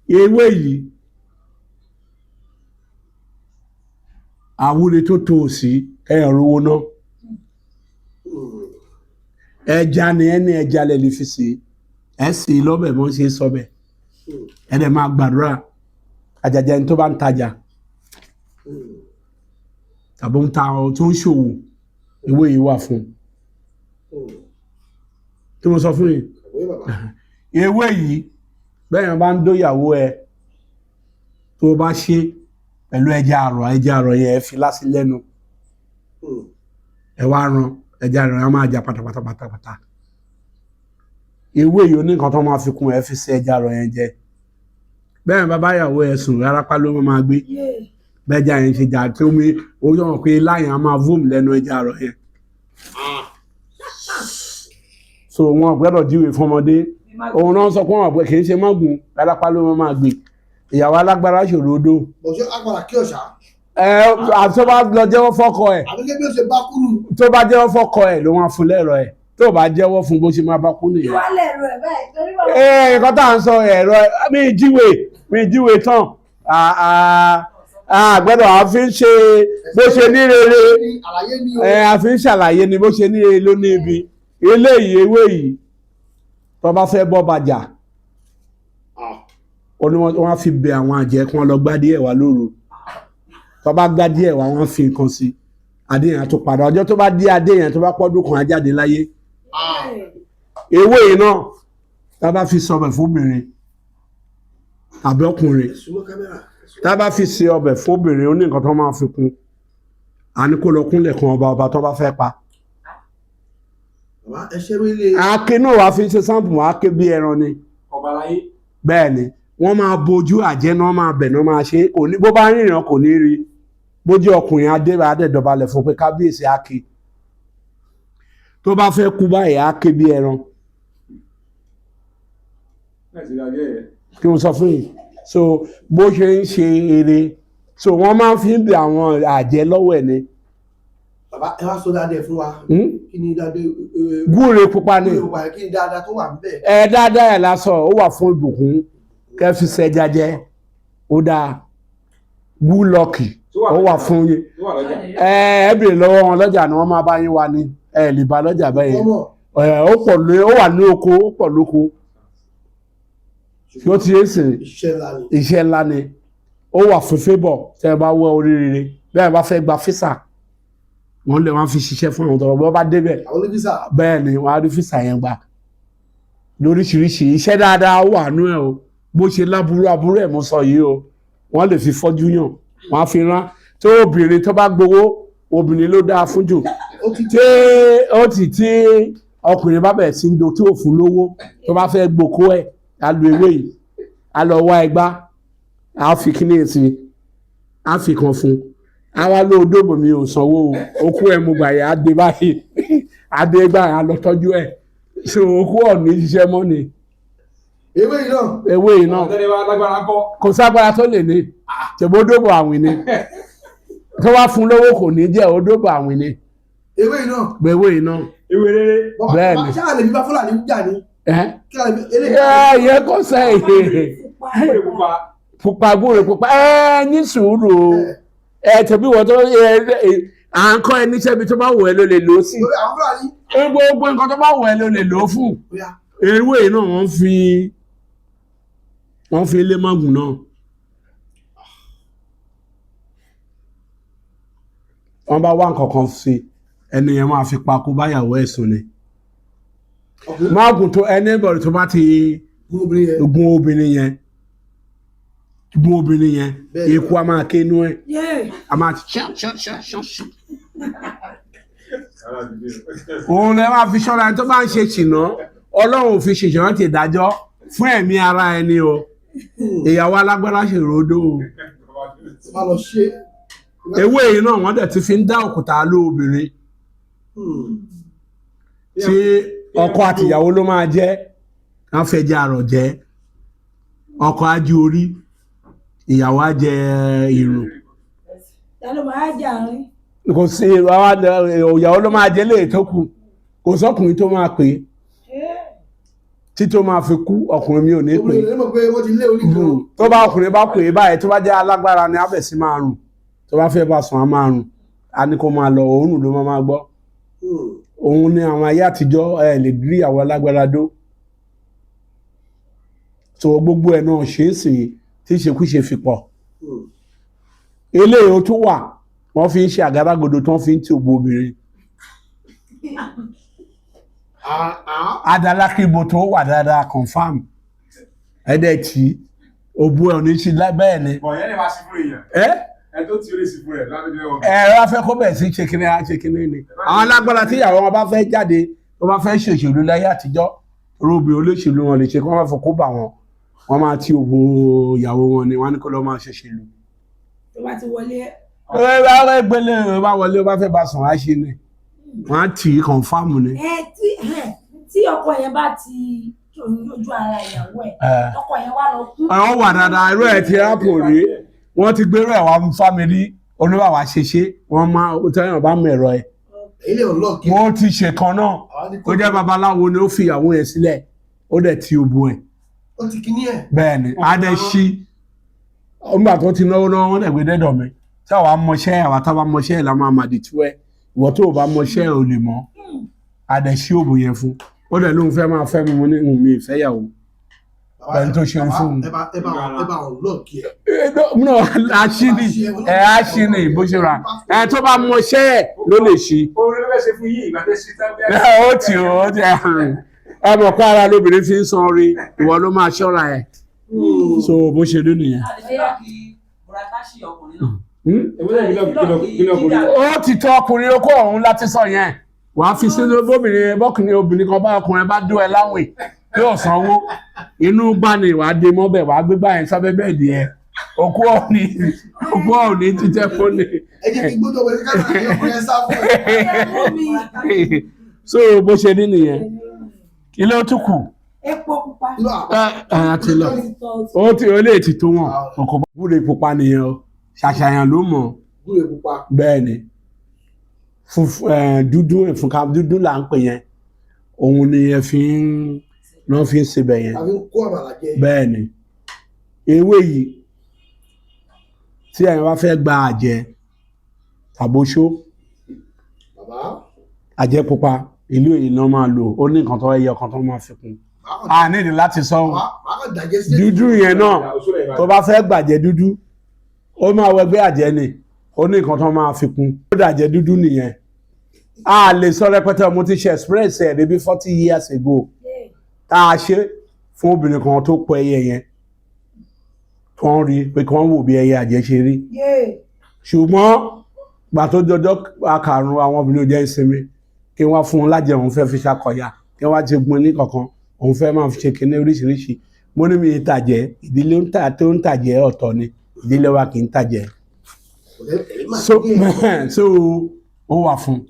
Ewé yìí àwúre tó tó o sí kẹ́yàn rówó ná. Ẹja ni ẹ ní, ẹja lẹ lè fi sè é, ẹ sè é lọ́bẹ̀ bọ́n ṣe é sọbẹ̀, ẹ dẹ̀ máa gbàdúrà. Àjàjà ẹni tó bá ń tajà tàbí ń ta ọ tó ń ṣòwò, ewé yìí wà fún un. Tí mo sọ fún yìí, Òye bàbá. ewé yìí, bẹ́ẹ̀ yẹn bá ń dóyàwó ẹ, tó o bá ṣe pẹ̀lú ẹja àrọ̀, ẹja àrọ̀ yẹn ẹ fi lásì lẹ́nu, ẹ wá ran ẹja àrọ̀ yẹn á máa jà pátápátá pátápátá. Ewé yìí ó ní nǹkan tó máa fi kún, ẹ fi ṣe ẹja àrọ̀ yẹn jẹ. Bẹ́ẹ̀ yẹn bá báyàwó ẹ sùn, rárápá ló máa gbé. Bẹ́ẹ̀ja yẹn ṣe jà tí omi ó yọ̀ pé láyìn á máa vóòmù lẹ́nu ẹja àrọ̀ yẹn. So wọn ò gbọ́dọ̀ jíwèé fún ọmọdé. Òun náà sọ pé wọn pé kì í ṣe mọ́gùn, rárápá ló máa gbé. Ìyàwó alágbára ṣòro odó. Bọ̀ ṣé agbára kí ọ̀ṣà. Ẹ àti tó bá lọ jẹ́wọ́ fọ́kọ ẹ̀. Àbí kí bí ó ṣe bá kúrú. Tó bá jẹ́wọ́ fọ́kọ ẹ̀ ló máa fún lẹ́rọ ẹ̀, tó bá jẹ́wọ́ fún bó ṣe máa bá kú nìyẹn. Wá lẹ̀rọ ẹ̀ báyìí torí bàbá. Ẹ nǹkan tá à ń sọ ẹ̀rọ mi jíwèé, mi jíwèé tán àgbẹ̀dọ̀ à fi ń ṣe bó ṣe ní rere. Àlàyé ni o. Ẹ a fi ń ṣàlàyé ni bó ṣe ní rere ló ní ibi. Eléyìí, ewé yìí, tó bá fẹ́ bọ́ bàjà, ó ní wọ́n á fi bẹ àwọn àjẹ́ kí wọ́n lọ gbá díẹ̀ wá lóru. Tó bá gbá díẹ̀ wá, wọ́n fi nǹkan sí adé yẹn á tó padà. Ọjọ́ tó bá dé adé yẹn, tó bá pọ́dún kan, á jáde láyé. Ewé yìí náà, tá a bá fi sọbẹ̀ fóbìnrin tàbí ọkùnrin, Súnmọ́ kámẹ́rà. tá a bá fi ṣe ọbẹ̀ fóbìnrin, ó ní nǹkan tó máa fi kún, a ní kó lọ kúnlẹ̀ kan ọba ọba tó bá fẹ́ pa. Bàbá, ẹ ṣe mí lé. Àáké náà wàá fi ṣe sáǹpù, àáké bí ẹran ni. Ọba láyé. Bẹ́ẹ̀ ni, wọ́n máa bojú àjẹ́ náà, máa bẹ̀ náà, máa ṣe é. Kò ní bó bá rìnrìn kò ní rí bójú ọkùnrin adé adẹ́dọ̀balẹ̀ fún pé kábíyèsí àáké tó bá fẹ́ kú báyìí, àáké bí ẹran. Náà ti dàbí ẹ̀. Kí wọ́n sọ fún yìí, so bó ṣe ń ṣe eré, so wọ́n máa fi ń bẹ àwọn àjẹ́ lọ́wọ́ ẹ̀ ni. Bàbá, ẹ wá sọ dáadáa fún wa. Hmm? Kí ni dáadáa? Gúre pupa ni. Kí ni dáadáa tó wà níbẹ̀? Ẹ dáadáa ẹ̀ lásán, ó wà fún ìbùkún, kẹ́ fi ṣẹja jẹ, ó dáa. Gúlọ́ọ̀kì ó wà fún yín. Tó wà lọ́jà. Ẹ ẹ bèrè lọ́wọ́ wọn lọ́jà ni wọ́n máa bá yín wá ní ẹ lè bá lọ́jà bẹ́ẹ̀ yẹn. Ọmọ. Ẹ ó pọ̀ lé, ó wà ní oko, ó pọ̀ lóko tí ó ti ń sìn. Iṣẹ́ ńlá ni. Iṣẹ́ ńlá ni. Ó wà fún fébọ̀ tẹ́ ẹ bá wọ oríire bẹ́ẹ̀ bá fẹ́ gba físà, wọ́n lè wọ́n fi ṣiṣẹ́ fún àwọn tọrọ bọ́ bá débẹ̀. Àwọn onífísà. Bẹ́ẹ̀ ni, wọ́n á rí físà yẹn gbà lóríṣiríṣi. Iṣẹ́ dáadáa ó wà nú ẹ̀ o. Bó ṣe láburú aburú ẹ̀ mo sọ yìí o, wọ́n lè fi fọ́jú yàn, wọ́n á fi rán tó obìnrin tó bá gbowó, obìnrin ló dáa fún jù. Ó ti Tí ó ti tí ọkùnrin bá bẹ̀rẹ̀ sí ń do tí ò fún lówó, tó bá fẹ́ gboko ẹ̀, á lo ewé yìí, á lọ wá ẹgbá, á fi kíní sí i, á fi kan fún un, á wá ló dóbò mi ò sanwó o, okú ẹ̀ mo gbà yà á dé báyìí, á dé gbà á lọ tọ́jú ẹ̀, so okú ọ̀ní ṣiṣẹ́ mọ́ ni. Ewé yìí náà. Ewé yìí náà. Ọ̀tẹ́lẹ̀ wa lágbára kọ́. Kò ságbára tó lè ní tẹ̀bó dóbò àwìn ni, tó bá fún lówó kò ní jẹ́ ó dóbò àwìn ni. Ewé yìí náà. Ewé yìí náà. Ewé rere. Bàbá, Bẹ́ẹ̀ ni. ṣé àlè bí bá Fúlàní jà ní? Ẹ́ Kí àlè bí eléyìí. ẹ yẹ kó sẹ́yìn. Pupa. Ewé pupa. Pupa, gbúre pupa, ẹ ní sùúrù o. Ẹ tẹ̀bí wọ́n tó ẹ ẹ à ń kọ́ ẹ níṣẹ́ bí tó bá wù ẹ ló lè lò ó sí. Lórí àwọn Fúlàní. Ẹ gbogbo nǹkan tó bá wù ẹ ló lè lò ó fún. Bóyá. Ewé yìí náà wọ́n fi lé mágùn náà. Wọ́n bá wá nǹkan kan sí ẹni yẹn máa fi pa kó báyàwó ẹ̀ sùn ni. Ọkùnrin Mágùn tó ẹni bọ̀rọ̀ tó bá ti gún obìnrin yẹn. gun obìnrin yẹn, gun obìnrin yẹn, Bẹ́ẹ̀ni. eku a máa ké inú ẹ̀, Yé. a máa ti ṣán ṣán ṣán ṣán ṣán. Òun lè máa fi ṣọ́ra ẹni tó bá ń ṣe ṣìnà. Ọlọ́run ò fi ṣèṣọ́ láti ìdájọ́ fún ẹ̀mí ara ẹni o. Ìyàwó alágbára ṣe ròdó o. Tó bá lọ ṣe. Ewé yìí náà wọ́n dẹ̀ ti fi ń dá òkúta lé obìnrin tí ọkọ àtìyàwó ló máa jẹ́ wọ́n fẹ́ jẹ àrọ̀ jẹ́. Ọkọ á jẹ orí, ìyàwó á jẹ ìrùn. Ta ló máa jà rín? Kò sí ìyàwó ló máa jẹ léè tó kù, kò sọkùnrin tó máa pè é. Títí ó máa fi kú, ọkùnrin mi ò ní pè. Obìnrin lè mọ̀ pé wọ́n ti lé oníkan. Tó bá ọkùnrin bá pè é báyìí, tó bá jẹ́ alágbára ni, á bẹ̀ sí máa rùn. Tó bá fẹ́ bá sùn, á máa rùn, á ní kó máa lọ, òórùn ló máa máa gbọ́. Òun ni àwọn ayé àtijọ́ ẹ lè rí àwọn alágbára dó. Tó gbogbo ẹ̀ náà ṣe é sìn tí ìṣekúṣe fi pọ̀. Eléyìí ó tún wà, wọ́n fi ń ṣe àgádágodo tí wọ́n fi ń tí òbò obìnrin. Adalákìbo tó wà dáadáa, confam, ẹ̀dẹ̀ tí òbú ẹ̀ ò ní ṣe bẹ́ẹ̀ ni. Bọ̀ yẹn lè máa ṣe fún èèyàn. Ẹ́ Ẹ tó tí ó lè ṣe fún rẹ̀ lábẹ́ ìjọba. Ẹ wá fẹ́ kó bẹ̀rẹ̀ sí ṣe kíní, á ṣe kíní ni. Àwọn alágbára tí ìyàwó wọn bá fẹ́ jáde, tó bá fẹ́ ṣòṣèlú láyé àtijọ́, róbì olóṣèlú wọn lè ṣe kí wọ́n bá fọ kó bà wọ́n, wọ́n máa ti òbò ìyàwó wọn ni, wọ́n á ní kó lọ́ọ́ máa ṣòṣèlú. Tó bá ti wọlé. Ẹ bá rẹ gbélé, ẹ bá wọlé, ó bá fẹ́ bá sùn, á ṣe ni, wọ́n á tì í confam ni. Ẹ tí ọkọ yẹn bá ti ojú ara ìyàwó ẹ, ọkọ yẹn wá lọ kú. Àwọn wà dáadáa, irú ẹ̀ ti rápò rí, wọ́n ti gbérú ẹ̀ wá fún fámìlì oníbàwà ṣeṣe, wọ́n máa tẹ́yàn bá mú ẹ̀rọ ẹ̀. Èyí lè unlock ẹ̀. Wọ́n ti ṣe kan náà. Àwa ní Ó jẹ́ babaláwo ni, ó fi ìyàwó yẹn sílẹ̀, ó dẹ̀ ti òbò ẹ̀. Ó ti kíní ẹ̀. Bẹ́ẹ̀ ni, á dẹ̀ ṣí nígbà tó ti náwó náà, wọ́n dẹ̀ gbé dẹ́dọ̀ mi. Tí àwa mọṣẹ́, àwa tá a bá mọṣẹ́ ẹ̀ la máa mà dì tú ẹ̀. Ìwọ tó o bá mọṣẹ́ ẹ̀ ò lè mọ̀. Á dẹ̀ ṣí òbò yẹn fún, ó dẹ̀ lóun fẹ́ máa fẹ́ mi. Mo ní mi ìfẹ́ yàwó. Bàbá, Ẹni tó ṣe ń fún un. Ẹ bá unlock ẹ̀. No, aṣíní ẹ, aṣíní bó ṣe rà ẹ, tó bá mọṣẹ́ ẹ̀ ló lè ṣí. Orin ló fẹ́ ṣe fún yín ìgbà tẹ́ ṣe tán bí. Ó ti ẹ mọ̀ pé ara lóbìnrin fi ń san orí, ìwọ ló máa ṣọ́ra ẹ̀. So bó ṣe rí nìyẹn. Hmm? Ó ti tọ́ ọkùnrin okó ọ̀hún láti sọ yẹn, wàá fi sínú bóbìnrin bọ́kùnrin obìnrin kan bá ọkùnrin bá dún ẹ láwìn yóò sanwó inú gbà ní, wàá dé mọ́bẹ̀, wàá gbégbá yẹn sábẹ́ bẹ́ẹ̀ di ẹ, òkú ọ̀hún, òkú ọ̀hún títẹ́ fóònù. Ẹ jẹ́ kí gbọ́dọ̀ wọlé ká máa ọkùnrin ẹ sá fún ẹ. Mú mi. So bó ṣe rí nìyẹn. Kí ló tún kù? Epo pupa. Lọ àpá. Ẹ ẹ ti lọ, ó ti ó lè ti tó wọn ọkọ̀ búre pupa nìyẹn o, ṣàṣàyàn ló mọ̀. Gúre pupa. Bẹ́ẹ̀ ni, funfun ẹ, dúdú, ìfúnka dúdú là ń pè yẹn, òun ni ẹ fi ń náà fi ń sebẹ̀ yẹn. Àfi ń kó àmàlà jẹ. Bẹ́ẹ̀ ni, ewé yìí, tí ẹ̀yin bá fẹ́ gba àjẹ́ tàbóṣó, Bàbá. Àjẹ́ pupa ìlú èyí náà máa lò, ó ní nǹkan tó ẹyọ kan tó máa fi kún, a nídìí láti sọ ọ́. Màá kàn dàjẹ́ sí. Dúdú yẹn náà, tó bá fẹ́ gbàjẹ́ dúdú, ó máa wẹgbẹ́ àjẹ́ ni, ó ní nǹkan tó máa fi kún, ó dàjẹ́ dúdú nìyẹn. A lè sọ rẹpẹtẹ. Mo ti ṣe express ẹ̀ débi 40 years ago tá a ṣe fún obìnrin kan tó pọ ẹyẹ yẹn, tó ń rí pé kí wọ́n wò bí ẹyẹ àjẹ́ ṣe rí, ṣùgbọ́n gbà tó jọjọ́ akarùn, àwọn obìnrin ò jẹ́ ìsinmi kí wọ́n fún un lájẹ, òun fẹ́ fi ṣàkọyà, kí wọ́n ti gbin ní kankan, òun fẹ́ máa fi ṣe kinní oríṣiríṣi. Mo ní mi ìtàjẹ́ ìdílé ń tà tó ń tàjẹ́ ọ̀tọ̀ ni, ìdílé wa kì í tàjẹ́. So ó wà fún un.